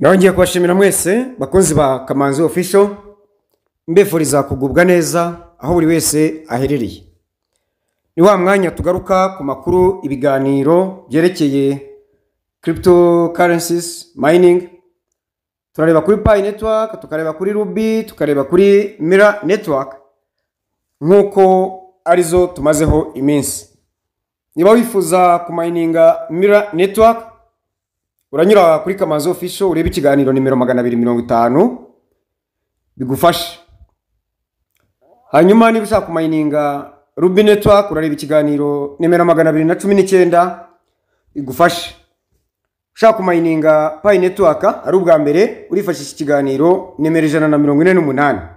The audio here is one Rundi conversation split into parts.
Nongeye kubashimira mwese bakunzi ba Kamanzi Official, mbifuriza kugubwa neza aho buri wese aherereye. Ni wa mwanya tugaruka ku makuru, ibiganiro byerekeye cryptocurrencies mining. Turareba kuri Pi Network, tukareba kuri Ruby, tukareba kuri Mira Network nk'uko arizo tumazeho iminsi. Niba wifuza kumayininga Mira Network, uranyura kuri Kamanzi Official urebe ikiganiro nimero 250 bigufashe. Hanyuma niba ushaka kumayininga Ruby Network, urareba ikiganiro nimero 219 bigufashe. Ushaka kumayininga Pi Network ari ubwa mbere, urifashisha ikiganiro nimero 148.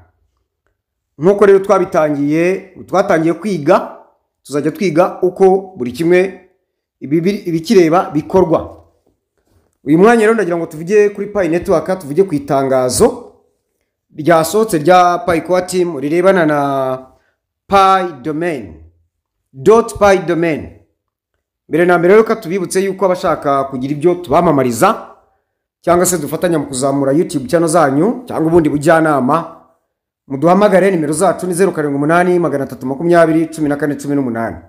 Nk'uko rero twabitangiye, twatangiye kwiga, tuzajya twiga uko buri kimwe ibikireba bikorwa. Uyu mwanya rero ndagira ngo tuvuge kuri Pi Network, tuvuge ku itangazo ryasohotse rya Pi Core Team rirebana na Pi Domain, .pi domain. Mbere na mbere rero tubibutse yuko abashaka kugira ibyo tubamamariza cyangwa se dufatanya mu kuzamura YouTube channel zanyu cyangwa ubundi bujyanama, muduhamagare. Nimero zacu ni 078 320 14 18.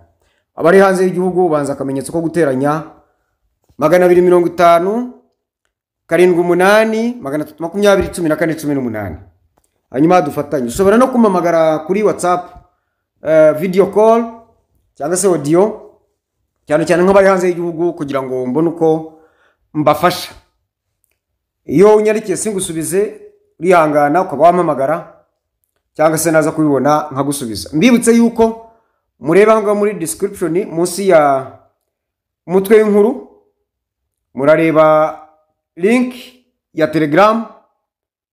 Abari hanze y'igihugu banza akamenyetso ko guteranya 250 78 320 14 18, hanyuma dufatanye. Ushobora no kumpamagara kuri WhatsApp, video call cyangwa se audio, cyane cyane nk'abari hanze y'igihugu, kugira ngo mbone uko mbafasha. Iyo unyandikiye singusubize, urihangana ukaba wampamagara cyangwa se naza kubibona nkagusubiza. Mbibutse yuko mureba ngaho muri description, munsi ya umutwe w'inkuru, murareba link ya Telegram,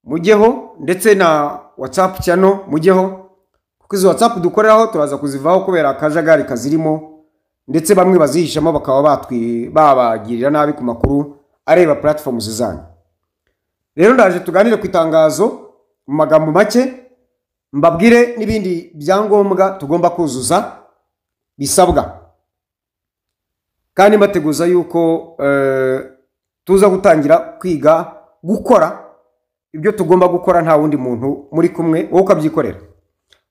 mujyeho, ndetse na WhatsApp channel mujyeho, kuko izo WhatsApp dukoreraho turaza kuzivaho kubera akajagari kazirimo, ndetse bamwe bazihishamo bakaba batwi babagirira nabi ku makuru areba platforms zanyu. Rero ndaje tuganire ku itangazo mu magambo make, mbabwire n'ibindi byangombwa tugomba kuzuza bisabwa, kandi mbateguza yuko tuza gutangira kwiga gukora ibyo tugomba gukora nta wundi muntu muri kumwe, wowe ukabyikorera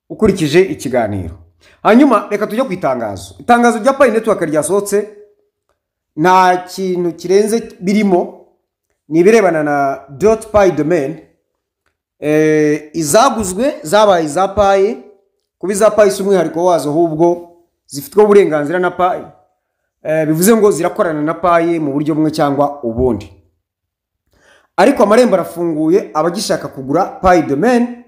ukurikije ikiganiro. Hanyuma reka tujye ku itangazo. Itangazo rya Pi Network ryasohotse nta kintu kirenze birimo, ni ibirebana na .pi domain. Izaguzwe zabaye iza Pi. Kuba iza Pi si umwihariko wazo, ahubwo zifitwe uburenganzira na Pi, bivuze ngo zirakorana na Pi mu buryo bumwe cyangwa ubundi. Ariko amarembo arafunguye, abagishaka kugura Pi domain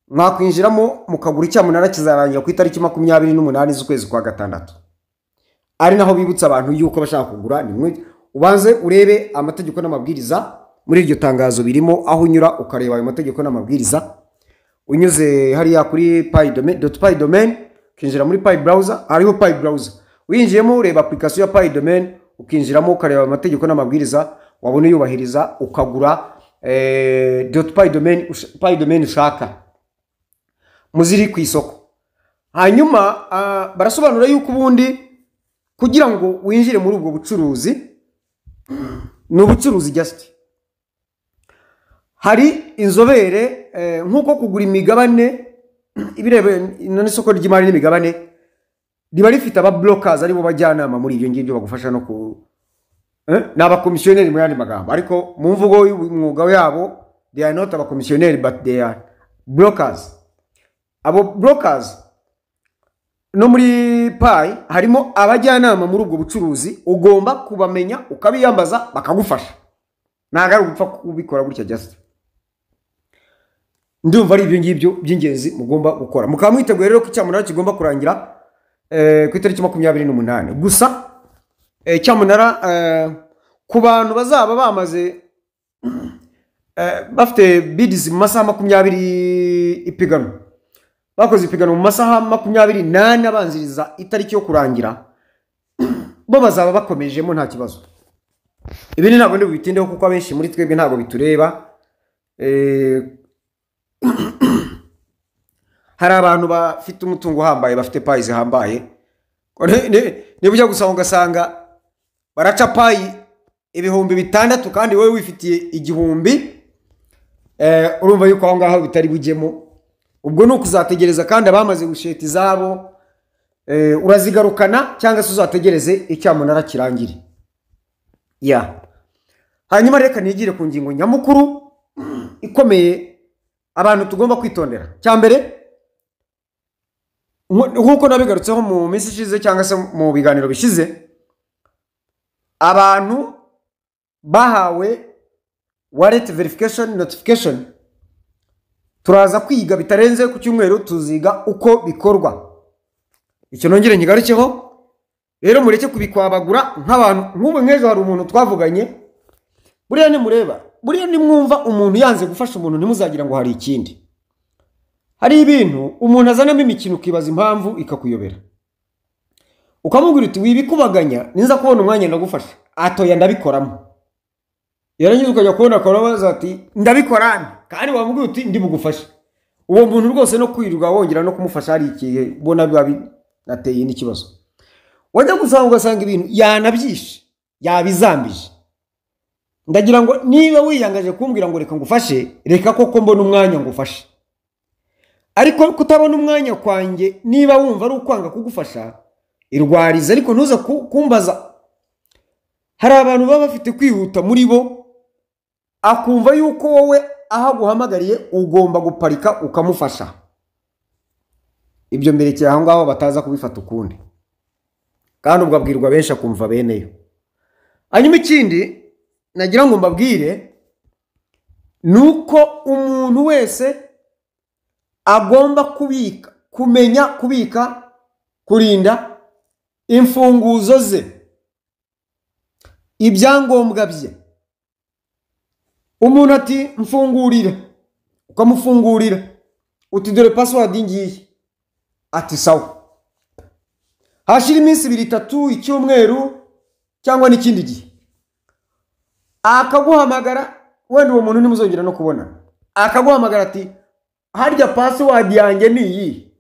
mwakwinjiramo mukagura. Icyamunara kizarangira ku itariki 28 z'ukwezi kwa gatandatu, ari naho bibutsa abantu yuko bashaka kugura nimwe ubanze urebe amategeko n'amabwiriza muri iryo tangazo birimo, aho unyura ukareba ayo mategeko n'amabwiriza. Unyuze hariya kuri pi domain, .pi domain, ukinjira muri Pi Browser, hariho Pi Browser, winjiyemo ureba application ya Pi domain, ukinjiramo ukareba amategeko n'amabwiriza, wabona uyubahiriza ukagura .pi domain, pi domain ushaka muziri ku isoko. Hanyuma barasobanura yuko ubundi kugira ngo winjire muri ubwo bucuruzi, ni ubucuruzi just, hari inzobere, nk'uko kugura imigabane, ibireba n'isoko ry'imari n'imigabane riba rifite aba brokers, aribo bajyanama muri ibyo ngibyo, bagufasha no ku ni abakomisiyoneri mu yandi magambo, ariko mu mvugo y'umwuga yabo they are not abakomisiyoneri but they are brokers. Abo brokers no muri Pi harimo abajyanama muri ubwo bucuruzi, ugomba kubamenya ukabiyambaza bakagufasha, ntabwo ari ugupfa kubikora gutya just. Ndumva ari ibyo ngibyo by'ingenzi mugomba gukora, mukaba mwiteguye rero ko icyamunara kigomba kurangira ku itariki 28. Gusa cyamunara ku bantu bazaba bamaze bafite bids mu masaha 20, ipiganwa bakoze ipiganwa mu masaha 24 abanziriza itariki yo kurangira, bo bazaba bakomejemo nta kibazo. Ibi ntabwo ndi bubitindeho kuko abenshi muri twebwe ntabwo bitureba. Hari abantu bafite umutungo uhambaye, bafite Pi zihambaye. Niba ujya gusanga ugasanga baraca Pi 6,000 kandi wowe wifitiye 1,000, urumva yuko aho ngaho bitari bujyemo. Ubwo ni ukuzategereza, kandi abamaze gusheta izabo urazigarukana cyangwa se uzategereze icyamunara kirangire. Ya hanyuma reka nigire ku ngingo nyamukuru ikomeye abantu tugomba kwitondera. Cya mbere, nk'uko nabigarutseho mu minsi ishize cyangwa se mu biganiro bishize, abantu bahawe wallet verification notification, turaza kwiga bitarenze ku cyumweru, tuziga uko bikorwa. Icyo nongere nkigarukeho rero, mureke kubikwabagura nk'abantu. Nk'ubu nk'ejo hari umuntu twavuganye, buriya nimureba, buriya nimwumva umuntu yanze gufasha umuntu, ntimuzagira ngo hari ikindi. Hari ibintu umuntu azanamo imikino ukibaza impamvu ikakuyobera, ukamubwira uti wibikubaganya, ninza kubona umwanya ndagufasha, atoya ndabikoramo. Yarangiza ukajya kubona akabaza ati ndabikora, kandi wamubwira uti ndi bugufashe. Uwo muntu rwose no kwirirwa wongera no kumufasha hari igihe ubona biba binateye n'ikibazo. Wajya gusanga ugasanga ibintu yanabyishe, yabizambije. Ndagira ngo niba wiyangaje kumbwira ngo reka ngufashe, reka koko mbona umwanya ngufashe. Ariko kutabona umwanya kwanjye, niba wumva ari ukwanga kugufasha, irwarize, ariko ntuza kumbaza. Hari abantu baba bafite kwihuta muri bo, akumva yuko wowe aho aguhamagariye ugomba guparika ukamufasha. Ibyo mberekeye aho ngaho bataza kubifata ukundi, kandi ubwo abwirwa benshi akumva beneyo. Hanyuma ikindi nagira ngo mbabwire ni uko umuntu wese agomba kubika, kumenya kubika, kurinda imfunguzo ze, ibyangombwa bye. Umuntu ati mfungurira, ukamufungurira, uti dore password ngiyi, ati sawa. Hashira iminsi 2, 3, icyumweru cyangwa n'ikindi gihe, akaguhamagara, wenda uwo muntu ntimuzongera no kubona, akaguhamagara ati harya password yanjye ni iyi,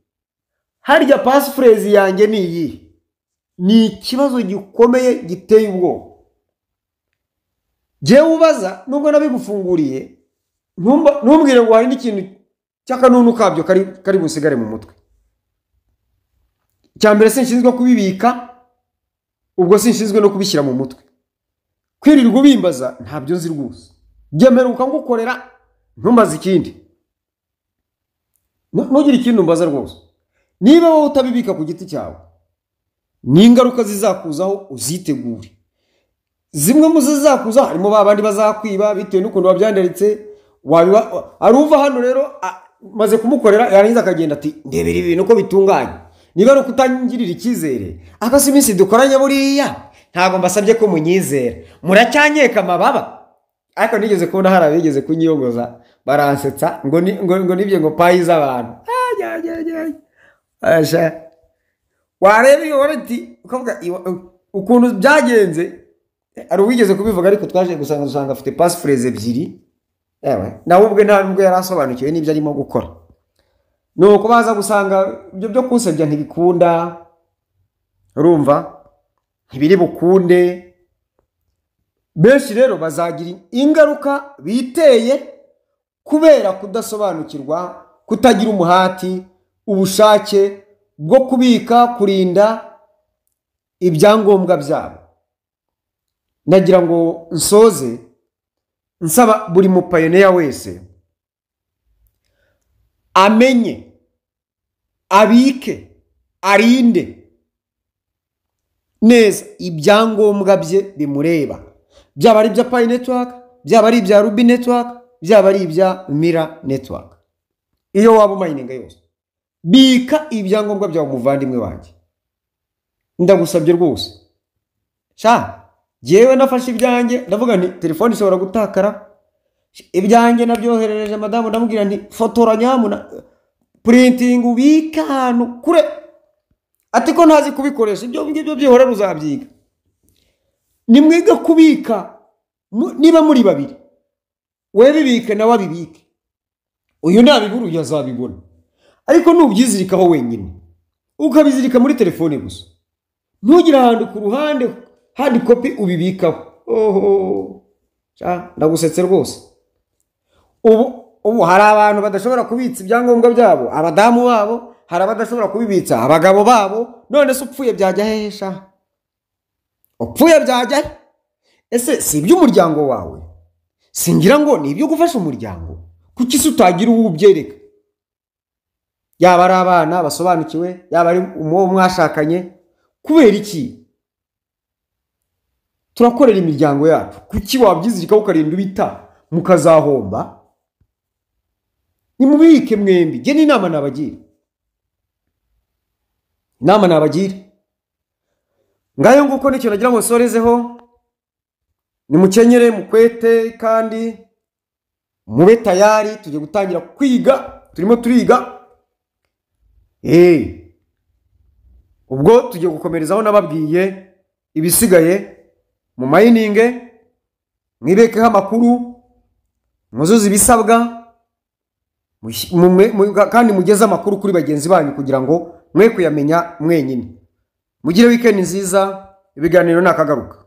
harya passphrase yanjye ni iyi. Ni ikibazo gikomeye giteye ubwoba. Jyewe ubaza, nubwo nabigufunguriye, ntumbwire ngo hari n'ikintu cy'akanunu kabyo kari busigare mu mutwe. Icya mbere, sinshinzwe kubibika, ubwo sinshinzwe no kubishyira mu mutwe. Kwirirwa ubimbaza ntabyo nzi rwose. Jye mperuka ngukorera, ntumbaze ikindi, ntugire ikindi umbaza rwose. Niba wowe utabibika ku giti cyawe, n'ingaruka zizakuzaho uzitegure. Zimwe mu zizakuzaho harimo ba bandi bazakwiba bitewe n'ukuntu wabyandaritse. Hari uva hano rero maze kumukorera, yarangiza akagenda ati ndebera ibintu uko bitunganye. Niba ari ukutangirira icyizere, akase iminsi dukoranye buriya ntabwo mbasabye ko munyizera, muracyanyeka amababa. Ariko nigeze kubona hari abigeze kunyiyogoza baransetsa ngo nibye ngo Pi z'abantu. Wareba iyo wallet ukavuga ukuntu byagenze. Hari uwigeze kubivuga, ariko twaje gusanga dusanga afite passphrase 2. Ewe nawe ubwe nta nubwo yari asobanukiwe n'ibyo arimo gukora. Nuko baza gusanga ibyo byo kunsebya ntibikunda, urumva ntibiri bukunde. Benshi rero bazagira ingaruka biteye kubera kudasobanukirwa, kutagira umuhati, ubushake bwo kubika, kurinda ibyangombwa byabo. Nagira ngo nsoze nsaba buri mupayoniya wese amenye, abike, arinde neza ibyangombwa bye bimureba, byaba ari ibya Pi Network, byaba ari ibya Ruby Network, byaba ari ibya Mira Network. Iyo waba umayininga yose, bika ibyangombwa byawe muvandimwe wanjye, ndagusabye rwose. Sha jyewe nafashe ibyanjye, ndavuga nti telefone ishobora gutakara, ibyanjye nabyoherereje madamu, ndamubwira nti fotora nyamuna, printing, ubike ahantu kure. Ati ko ntazi kubikoresha, ibyo ngibyo byihorera uzabyiga. Nimwiga kubika, niba muri babiri, we bibike nawe abibike, uyu nabibura uyu azabibona. Ariko nubyizirikaho wenyine, ukabizirika muri telefone gusa, ntugire ahantu ku ruhande hard copy ubibikaho. Oho. Sha, ndagusetse rwose. Ubu hari abantu badashobora kubitsa ibyangombwa byabo, abadamu babo, hari abadashobora kubibitsa abagabo babo. None se upfuye byajya hehe sha? Upfuye byajya he? Ese si iby'umuryango wawe? Singira ngo ni ibyo gufasha umuryango. Kuki se utagira uwo ubyereka? Yaba ari abana basobanukiwe, yaba ari uwo mwashakanye, kubera iki? Turakorera imiryango yacu. Kuki wabyizirikaho ukarinda ubita mukazahomba? Nimubike mwembi. Njye n'inama nabagira, inama nabagira ngayo nguko, nicyo nagira ngo nsorezeho. Nimukenyere mukwete kandi mube tayari, tugiye gutangira kwiga, turimo turiga. Ubwo tugiye gukomerezaho nababwiye ibisigaye mu mining, mwibekeho amakuru, muzuze ibisabwa, kandi mugeze amakuru kuri bagenzi banyu kugira ngo mwe kuyamenya mwenyine. Mugire weekend nziza, ibiganiro nakagaruka.